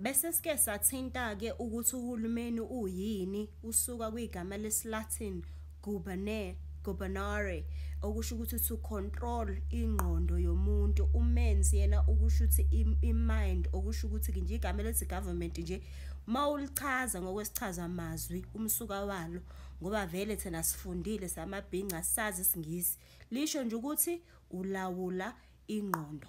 Bese sike sathinta-ke ukuthi uhulumeni uyini, usuka kwigama lesiLatin gubernare, okusho ukuthi to control ingqondo yomuntu. Umenzi yena ukusho ukuthi i-mind, okusho ukuthi nje igama elithi government nje mawulichaza ngokwesichazamazwi umsuka walo, ngoba vele thina sifundile samabhinca sazi isiNgisi, lisho nje ukuthi ulawula ingqondo.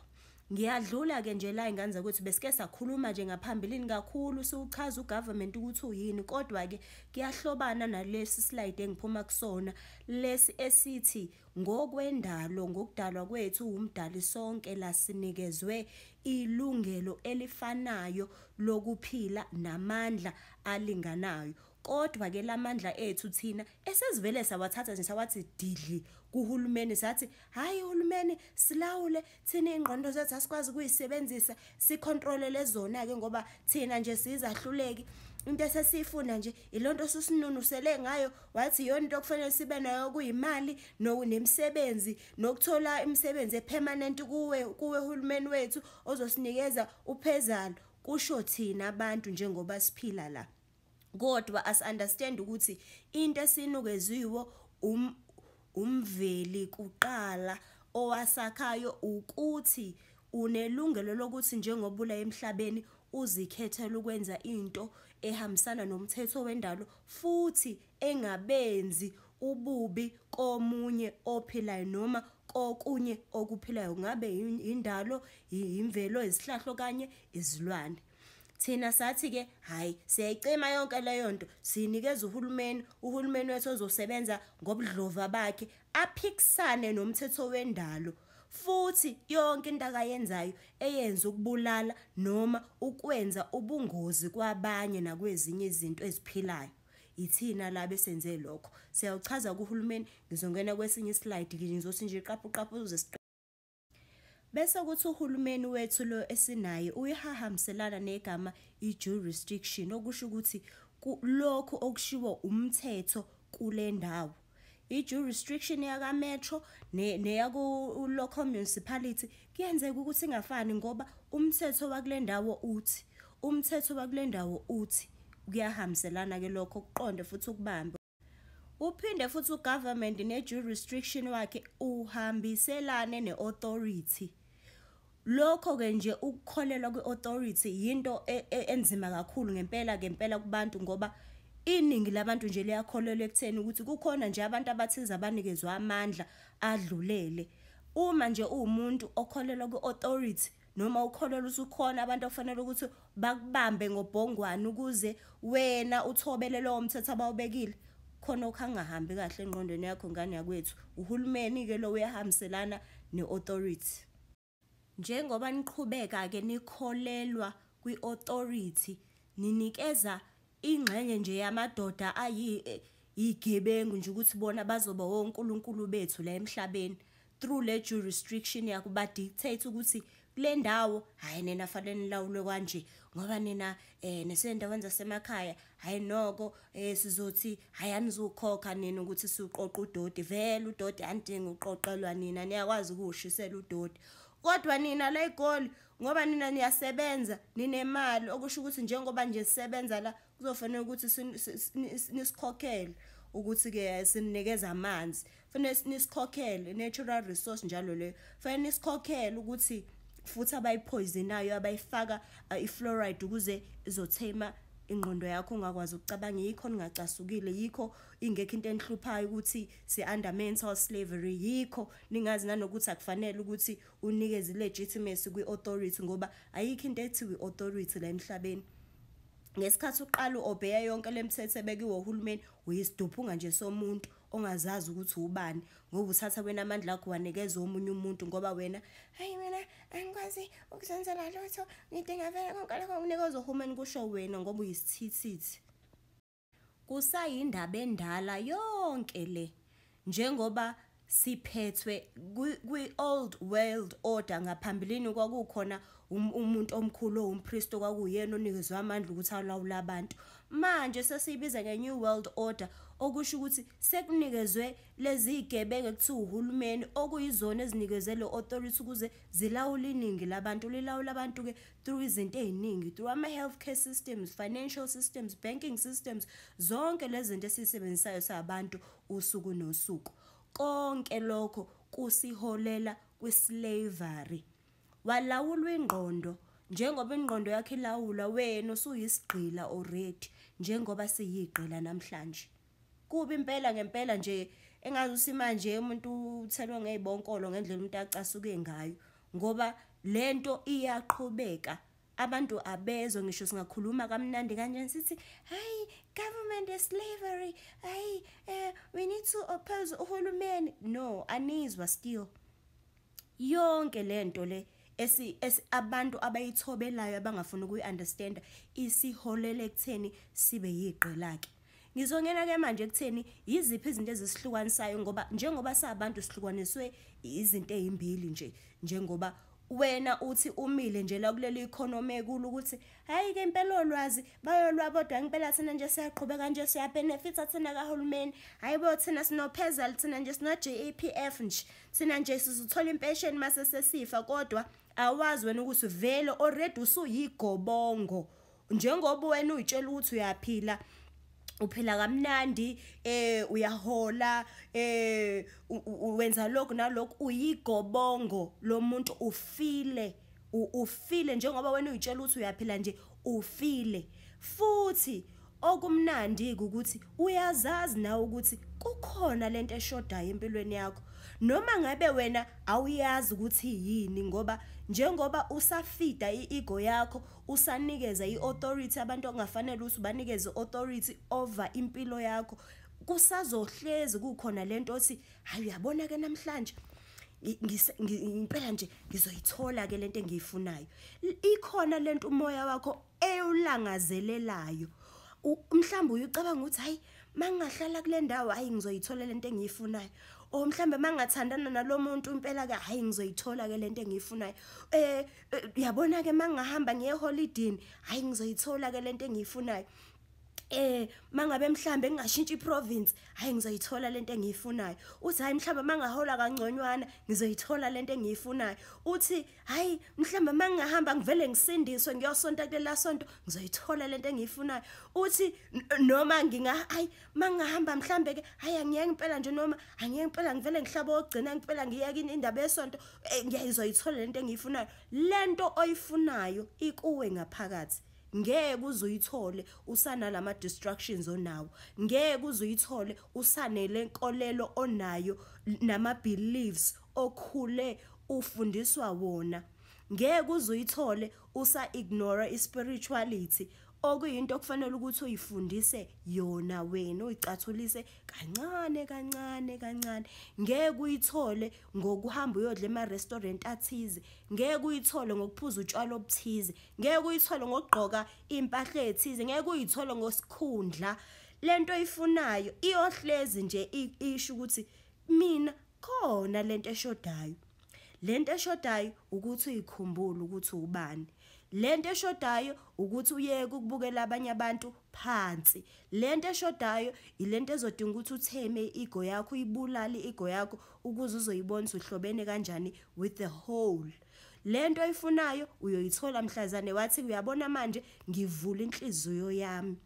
Ngiyadlula-ke nje la ingane zakwethu, besike sakhuluma nje ngaphambilini kakhulu siwuchaza ugovernment ukuthi uyini, kodwa-ke kuyahlobana nalesi slide engiphuma kusona, lesi esithi ngokwendalo, ngokudalwa kwethu umdali sonke la sinikezwe ilungelo elifanayo lokuphila namandla alinganayo. Kodwa-ke lamandla ethu thina esesivele sawathatha nje sawathi didli kuhulumeni, sathi hhayi uhulumeni silawule thina, iy'ngqondo zethu asikwazi ukuyisebenzisa, sikhontrolele zona-ke ngoba thina nje sizahluleki. Into esesiyifuna nje ilonto osusinunusele ngayo, wathi iyona into okufanele sibe nayo kuyimali nemisebenzi, nokuthola imisebenzi epermanent kuwe uhulumeni wethu ozosinikeza uphezalo, kusho thina abantu njengoba siphila la. Kodwa as-understand ukuthi into esinukeziwe umveli kuqala owasakhayo ukuthi unelungelo lokuthi njengoba ula emhlabeni uzikhethele ukwenza into ehambisana nomthetho wendalo futhi engabenzi ububi komunye ophilayo noma kokunye okuphilayo, kungabe indalo, imvelo, izihlahla okanye izilwane. Thina sathi-ke hhayi siyayicima yonke leyo nto, siyinikeza uhulumeni, uhulumeni wethu ozosebenza ngobudlova bakhe aphikisane nomthetho wendalo, futhi yonke into akayenzayo eyenza ukubulala noma ukwenza ubungozi kwabanye nakwezinye izinto eziphilayo. Ithina la besenze lokho. Siyawuchaza kuhulumeni. Ngizongena kwesinye islide ngizothi nje qaphu qaphu uze. Bese kuthi uhulumeni wethu lo esinaye uyahambiselana negama i-jurisdiction, okusho ukuthi lokhu okushiwo umthetho kule ndawo. I-jurisdiction yaka-metro neyaku-local municipality kuyenzeka ukuthi ingafani, ngoba umthetho wakule ndawo uthi, umthetho wakule ndawo uthi, kuyahambiselana-ke lokho, kuqonde futhi ukubambe. Uphinde futhi ugovernment ne-jurisdiction wakhe uhambiselane ne-authority. Lokho-ke nje ukukholelwa kwi-authority yinto enzima kakhulu ngempela ngempela kubantu, ngoba iningi labantu nje liyakholelwa ekutheni ukuthi kukhona nje abantu abathize abanikezwe amandla adlulele. Uma nje uwumuntu okholelwa kwi-authority noma ukholelwa ukuthi ukhona abantu okufanele ukuthi bakubambe ngobhongwane ukuze wena uthobele lowo mthetho abawubekile, khona okhangahambi kahle engqondweni yakho ngane yakwethu. Uhulumeni-ke lo uyahambiselana ne-authority. Njengoba niqhubeka-ke nikholelwa kwi-authority, ninikeza ingxenye nje yamadoda ayigebengu nje ukuthi bona bazoba onkulunkulu bethu la emhlabeni through le jurisdiction yakho, ba-dictate ukuthi kule ndawo hhayi nina fanele nilawulwe kanje, ngoba nina nesendaweni zasemakhaya hhayi noko sizothi hhayi anizukhokha nina ukuthi siwuqoqe udoti, vele udoti anidingi uqoqelwa nina, niyakwazi ukuwushisela udoti. Kodwa nina la eGoli ngoba nina niyasebenza ninemali, okusho ukuthi njengoba nje sisebenza la kuzofanele ukuthi nisikhokhele ukuthi-ke sinikeza amanzi, fanele nisikhokhele natural resource njalo leyo, fanele nisikhokhele ukuthi futhi abayiphoyizenayo abayifaka i-fluoride ukuze izothema ingqondo yakho ungakwazi ukucabanga. Yikho ningacasukile, yikho ingekho into enihluphayo ukuthi si-under mental slavery, yikho ningazi nanokuthi akufanele ukuthi unikeze i-legitimacy kwi-authority, ngoba ayikho into ethiwa i-authority la emhlabeni. Ngesikhathi uqala u-obeya yonke le mithetho ebekiwe uhulumeni, uyisiduphunga nje somuntu ongazazi ukuthi ubani, ngoba uthatha wena amandla akho wanikeza omunye umuntu, ngoba wena hayi mina angikwazi ukuzenzela lutho, ngidinga vele konke lokho nginikezwa uhulumeni, kusho wena ngoba uyisithithithi. Kusayindaba endala yonke le, njengoba Siphethwe kwi-old world order. Ngaphambilini kwakukhona umuntu omkhulu owumpriest okwakuyena onikezwe amandla ukuthi alawule abantu. Manje sesiyibiza nge-new world order, okusho ukuthi sekunikezwe lezi zigebengu ekuthiwa uhulumeni, okuyizona ezinikezwe le authority ukuze zilawule iningi labantu. Lilawula abantu-ke through izinto ey'ningi, through ama-healthcare systems, financial systems, banking systems, zonke lezi zinto esiyisebenzisayo sabantu usuku nosuku. Konke lokho kusiholela kwi-slavery. Walawulwa ingqondo, njengoba ingqondo yakho ilawula wena usuyisigqila already, njengoba siyigqila namhlanje. Kubi impela ngempela nje, engazuthi manje umuntu uthelwe ngey'bonkolo ngendlela umuntu acasuke ngayo, ngoba lento iyaqhubeka. Abantu abezwa ngisho singakhuluma kamnandi kanjani sithi hayi, government is slavery, hayi, we need to oppose uhulumeni. No, anizwa still. Yonke lento le abantu abayithobelayo abangafuni ukuyi-understand isiholele ekutheni sibe yigqila-ke. Ngizongena-ke manje ekutheni yiziphi izinto ezisihlukanisayo, ngoba njengoba sabantu sihlukaniswe izinto ey'mbili nje. Njengoba wena uthi umile nje la kuleli economy ekulu ukuthi hhayi-ke impela olwazi bayolwa bodwa, impela thina nje siyaqhubeka nje siyabenefitha thina kahulumeni, hhayi bo thina sinophezulu, thina nje sino-J_A_P_F nje, thina nje sizothola impesheni mase sesifa. Kodwa awazi wena ukuthi vele already usuyigobongo, njengoba wena uy'tshela ukuthi uyaphila, uphila kamnandi, uyahola, wenza lokhu nalokhu, uyigobongo lo muntu, ufile, ufile njengoba wena uy'tshela ukuthi uyaphila nje, ufile. Futhi okumnandi-ke ukuthi uyazazi nawe ukuthi kukhona lento eshodayo empilweni yakho, noma ngabe wena awuyazi ukuthi yini, ngoba njengoba usafida i-ego yakho, usanikeza i-authority abantu okungafanele ukuthi ubanikeze i-authority over impilo yakho, kusazohlezi kukhona lento othi hayi uyabona-ke namhlanje impela nje ngizoyithola-ke lento engiyifunayo. Ikhona lento umoya wakho ewulangazelelayo. Mhlawumbe uye ucabanga ukuthi hayi mangingahlala kule ndawo hayi ngizoyithola lento engiyifunayo, or mhlambe mangingathandana nalo muntu impela ke hayi ngizoyithola ke lento engiyifunayo, uyabona ke mangingahamba ngiye eholidini hayi ngizoyithola ke lento engiyifunayo, mangabe mhlambe ngingashintsha iprovince hayi ngizoyithola lento engiyifunayo, uthi hayi mhlambe mangahola kangconywana ngizoyithola lento engiyifunayo, uthi hayi mhlambe mangahamba ngivele ngisindiswe ngiyosonta kulela sonto ngizoyithola lento engiyifunayo, uthi noma nginga hayi mangahamba mhlambe ke hayi angiyeke impela nje, noma angiyeke impela ngivele ngihlaba ogcina impela ngiyeke indaba yesonto ngiyayizoyithola lento engiyifunayo. Lento oyifunayo ikuwe ngaphakathi, ngeke uzuyithole usanalama distractions onawo, ngeke uzuyithole usanele nkolelo onayo nama beliefs okhule ufundiswa wona, ngeke uzuyithole usa ignore ispirituality okuyinto okufanele ukuthi uyifundise yona wena, uyicathulise kancane kancane kancane. Ngeke uyithole ngokuhamba uyodla ema restaurant athize, ngeke uyithole ngokuphuza utshwala obuthize, ngeke uyithole ngokugqoka impahla ethize, ngeke uyithole ngosikhundla. Lento oyifunayo iyohlezi nje isho ukuthi mina khona lento eshodayo. Lento eshodayo ukuthi uyikhumbule ukuthi ubani. Lento eshodayo ukuthi uyeke ukubukela abanye abantu phansi. Lento eshodayo ilento ezodinga ukuthi utheme i-ego yakho, uyibulale i-ego yakho ukuze uzoyibona ukuthi uhlobene kanjani with the whole. Lento oyifunayo uyoyithola mhlazane wathi uyabona manje ngivula inhliziyo yami,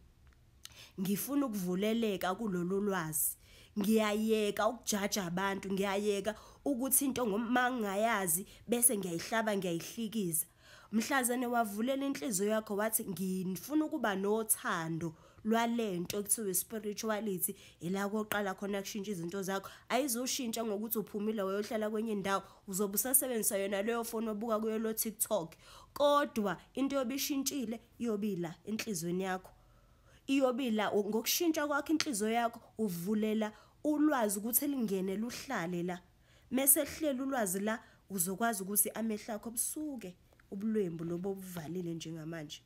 ngifuna ukuvuleleka kulolu lwazi, ngiyayeka ukujaja abantu, ngiyayeka ukuthi into mangingayazi bese ngiyayihlaba ngiyayihlikiza. Mhlazane wavulela inhliziyo yakho wathi ngifuna ukuba nothando lwalento ekuthiwa spirituality, ila koqala khona kushintsha izinto zakho. Ayizoshintsha ngokuthi uphumile wayohlala kwenye indawo, uzobe usasebenzisa yona leyo phone obuka kuyo lo TikTok, kodwa into yobishintshile iyobila enhlizweni yakho, iyobila ngokushintsha kwakho inhliziyo yakho. Uvulela ulwazi ukuthi lingene luhlale la, mase hlela ulwazi la uzokwazi ukuthi amehlo akho busuke ubulwembu lobo obuvalile njengamanje.